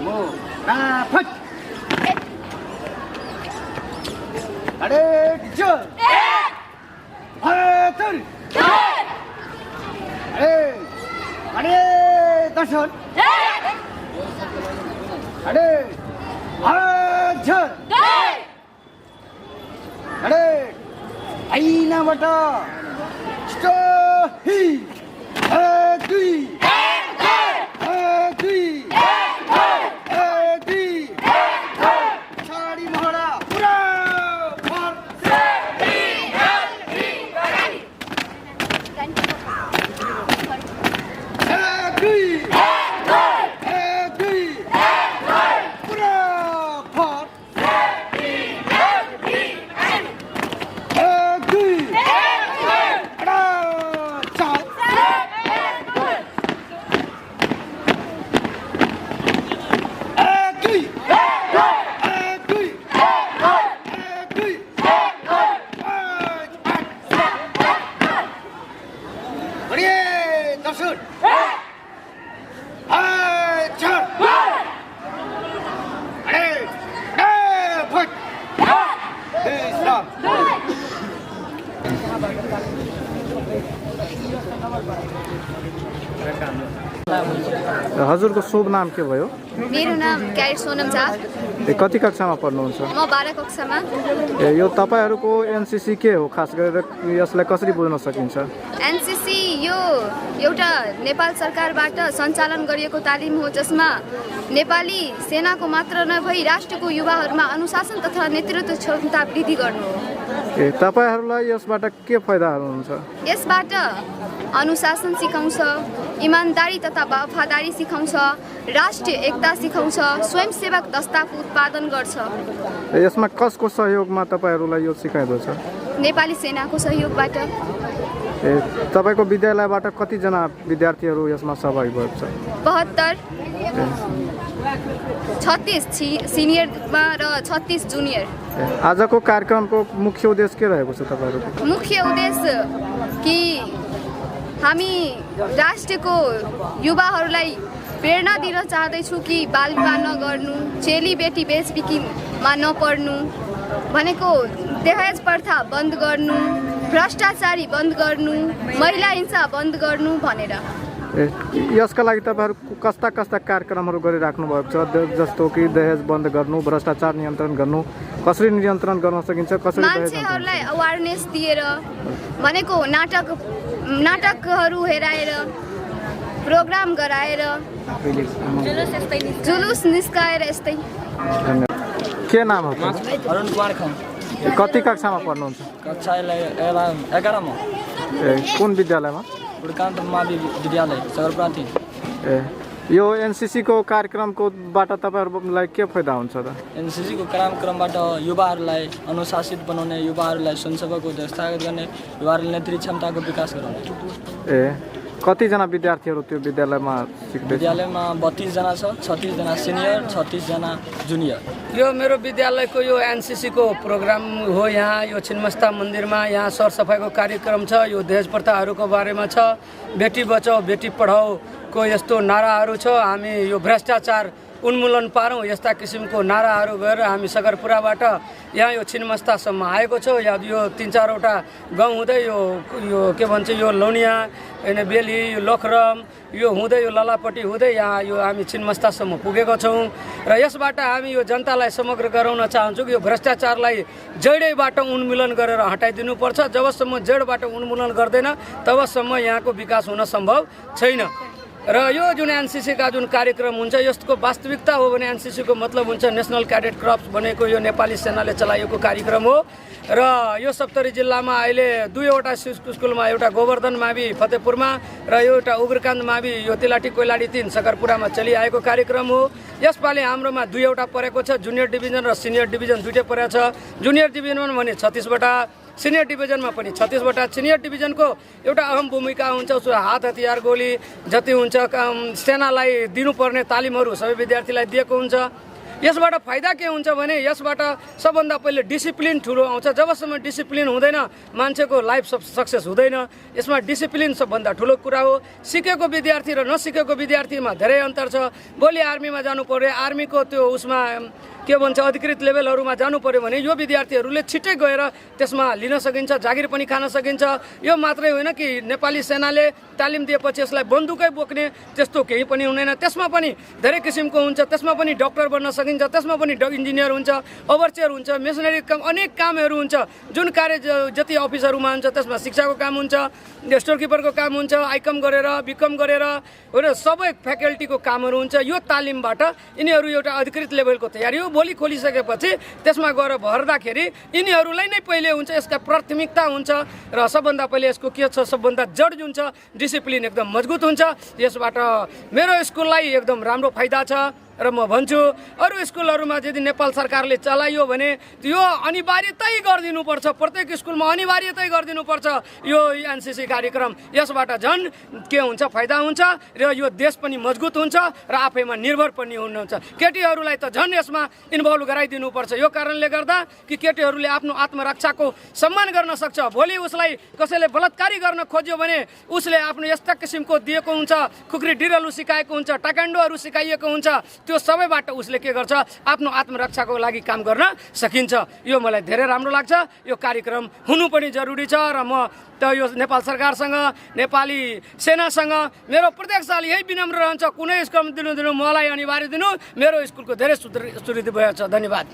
फट अरे चल चल अरे दर्शन अरे झर अरे ऐनाबाट ही साडी मोहरा पुरा हजुरको शुभ नाम के भयो? मेरो नाम क्यारेट सोनम झा। कति कक्षामा पढ्नुहुन्छ? म 12 कक्षामा। यो तपाईहरुको एनसीसी के हो? खास गरेर यसलाई कसरी बुझ्न सकिन्छ? एनसीसी यो एउटा नेपाल सरकारबाट सञ्चालन गरिएको तालिम हो जसमा नेपाली सेनाको मात्र नभई राष्ट्रको युवाहरूमा अनुशासन तथा नेतृत्व क्षमता वृद्धि गर्नु हो। तपाईहरुलाई यसबाट के फाइदाहरू हुन्छ? यसबाट अनुशासन सिकाउँछ, इमानदारी तथा वफादारी सिकाउँछ, राष्ट्रिय एकता सिकाउँछ, स्वयंसेवक दस्ताको उत्पादन गर्छ। यसमा कसको सहयोगमा तपाईहरुलाई यो सिकाइदछ? नेपाली सेनाको सहयोगबाट। तपाईको विद्यालयबाट कति जना विद्यार्थीहरू यसमा सहभागी भएको छ? 72, 36 सिनियरमा र 36 जुनियर। आजको कार्यक्रमको मुख्य उद्देश्य के रहेको छ तपाईहरुको? मुख्य उद्देश्य कि हामी राष्ट्रको युवाहरूलाई प्रेरणा दिन चाहदैछु कि बाल विवाह नगर्नु, चेली बेटी बेचबिखनमा नपर्नु, भनेको दहेज प्रथा बन्द गर्नु, भ्रष्टाचारी बन्द गर्नु, महिला हिंसा बन्द गर्नु भनेर। यसका लागि तपाईहरु कस्ता कस्ता कार्यक्रमहरू गरिराख्नु भएको छ? जस्तो कि दहेज बन्द गर्नु, भ्रष्टाचार नियन्त्रण गर्नु, कसरी नियन्त्रण गर्न सकिन्छ, कसरी मान्छेहरूलाई अवेरनेस दिएर, भनेको नाटकहरू हेराएर, प्रोग्राम गराएर, जुलुस निस्काएर यस्तै। के नाम हो? अरुण कुमार खम। कति कक्षामा पढ्नुहुन्छ? कक्षा 11 मा। कुन विद्यालयमा? बुढकान्त विद्यालय सगरप्रान्ति। यो एनसीसी को कार्यक्रमको बाट तपाईहरुलाई के फाइदा हुन्छ त? एनसीसी को कार्यक्रमबाट युवाहरूलाई अनुशासित बनाउने, युवाहरूलाई स्वयंसेवकको दस्तावेज गर्ने, युवाहरूले नेतृत्व क्षमताको विकास गराउने। कति जना विद्यार्थीहरू त्यो विद्यालयमा सिक्दै? विद्यालयमा 32 जना छ, 36 जना सिनियर, 36 जना जुनियर। यो मेरो विद्यालयको यो एनसीसी को प्रोग्राम हो। यहाँ यो छिन्मस्ता मन्दिरमा यहाँ सरसफाइको कार्यक्रम छ। यो दहेज प्रथाहरूको बारेमा छ, बेटी बचाओ बेटी पढाओ को यस्तो नाराहरू छ। हामी यो भ्रष्टाचार उन्मूलन पारौँ यस्ता किसिमको नाराहरू गरेर हामी सगरपुराबाट यहाँ यो छिन्मस्तासम्म आएको छौँ। यहाँ यो 3-4वटा गाउँ हुँदै यो के भन्छ यो लौनिया, बेली, यो लखरम, यो हुँदै यो ललापट्टि हुँदै यहाँ यो हामी छिन्मस्तासम्म पुगेको छौँ। र यसबाट हामी यो जनतालाई समग्र गराउन चाहन्छौँ कि यो भ्रष्टाचारलाई जडैबाट उन्मूलन गरेर हटाइदिनुपर्छ। जबसम्म जडबाट उन्मूलन गर्दैन तबसम्म यहाँको विकास हुन सम्भव छैन। र यो जुन एनसीसी का जुन कार्यक्रम हुन्छ यसको वास्तविकता हो भने एनसीसी को मतलब हुन्छ नेशनल क्याडेट कर्प्स भनेको यो नेपाली सेनाले चलाएको कार्यक्रम हो। र यो सप्तरी जिल्लामा अहिले 2वटा स्कुलमा, एउटा गोवर्धन मावि फतेहपुरमा र एउटा उग्रकान्त मावि यो तिलाटी कोइलाडी 3 सगरपुरामा चलिआएको कार्यक्रम हो। यसपालि हाम्रोमा 2वटा परेको छ, जुनियर डिभिजन र सिनियर डिभिजन दुईटै परेको छ। जुनियर डिभिजनमा भने 36वटा, सिनियर डिभिजनमा पनि 36वटा। सिनियर डिभिजनको एउटा अहम भूमिका हुन्छ, उसको हात हतियार गोली जति हुन्छ सेनालाई दिनुपर्ने तालिमहरू सबै विद्यार्थीलाई दिएको हुन्छ। यसबाट फाइदा के हुन्छ भने यसबाट सबभन्दा पहिले डिसिप्लिन ठुलो आउँछ। जबसम्म डिसिप्लिन हुँदैन मान्छेको लाइफ सक्सेस हुँदैन। यसमा डिसिप्लिन सबभन्दा ठुलो कुरा हो। सिकेको विद्यार्थी र नसिकेको विद्यार्थीमा धेरै अन्तर छ। भोलि आर्मीमा जानु पर्यो, आर्मीको त्यो उसमा के भन्छ अधिकृत लेभलहरूमा जानु पर्यो भने यो विद्यार्थीहरूले छिट्टै गएर त्यसमा लिन सकिन्छ, जागिर पनि खान सकिन्छ। यो मात्रै होइन कि नेपाली सेनाले तालिम दिएपछि यसलाई बन्दुकै बोक्ने त्यस्तो केही पनि हुँदैन। त्यसमा पनि धेरै किसिमको हुन्छ। त्यसमा पनि डक्टर बन्न सकिन्छ, त्यसमा पनि इन्जिनियर हुन्छ, ओभरसियर हुन्छ, मेसनरी काम, अनेक कामहरू हुन्छ। जुन कार्य जति अफिसहरूमा हुन्छ त्यसमा शिक्षाको काम हुन्छ, स्टोर किपरको काम हुन्छ, आइकम गरेर बिकम गरेर होइन सबै फ्याकल्टीको कामहरू हुन्छ। यो तालिमबाट यिनीहरू एउटा अधिकृत लेभलको तयारी हो। भोलि खोलिसकेपछि त्यसमा गएर भर्दाखेरि यिनीहरूलाई नै पहिले हुन्छ, यसका प्राथमिकता हुन्छ र सबभन्दा पहिले यसको के छ सबभन्दा जड जुन छ डिसिप्लिन एकदम मजबुत हुन्छ। यसबाट मेरो स्कुललाई एकदम राम्रो फाइदा छ र म भन्छु अरू स्कुलहरूमा यदि नेपाल सरकारले चलाइयो भने यो अनिवार्यतै गरिदिनुपर्छ। प्रत्येक स्कुलमा अनिवार्यतै गरिदिनुपर्छ यो एनसीसी कार्यक्रम। यसबाट झन् के हुन्छ फाइदा हुन्छ र यो देश पनि मजबुत हुन्छ र आफैमा निर्भर पनि हुनुहुन्छ। केटीहरूलाई त झन् यसमा इन्भल्भ गराइदिनुपर्छ। यो कारणले गर्दा कि केटीहरूले आफ्नो आत्मरक्षाको सम्मान गर्न सक्छ। भोलि उसलाई कसैले बलात्कारी गर्न खोज्यो भने उसले आफ्नो यस्ता किसिमको दिएको हुन्छ, खुकुरी डिरलु सिकाएको हुन्छ, टाइक्वान्डोहरू सिकाइएको हुन्छ। त्यो सबैबाट उसले के गर्छ आफ्नो आत्मरक्षाको लागि काम गर्न सकिन्छ। यो मलाई धेरै राम्रो लाग्छ। यो कार्यक्रम हुनु पनि जरुरी छ र म त यो नेपाल सरकारसँग नेपाली सेनासँग मेरो प्रत्येक साल यही विनम्र रहन्छ, कुनै स्कुलमा दिनु मलाई अनिवार्य दिनु। मेरो स्कुलको धेरै सुदृढ भएको छ। धन्यवाद।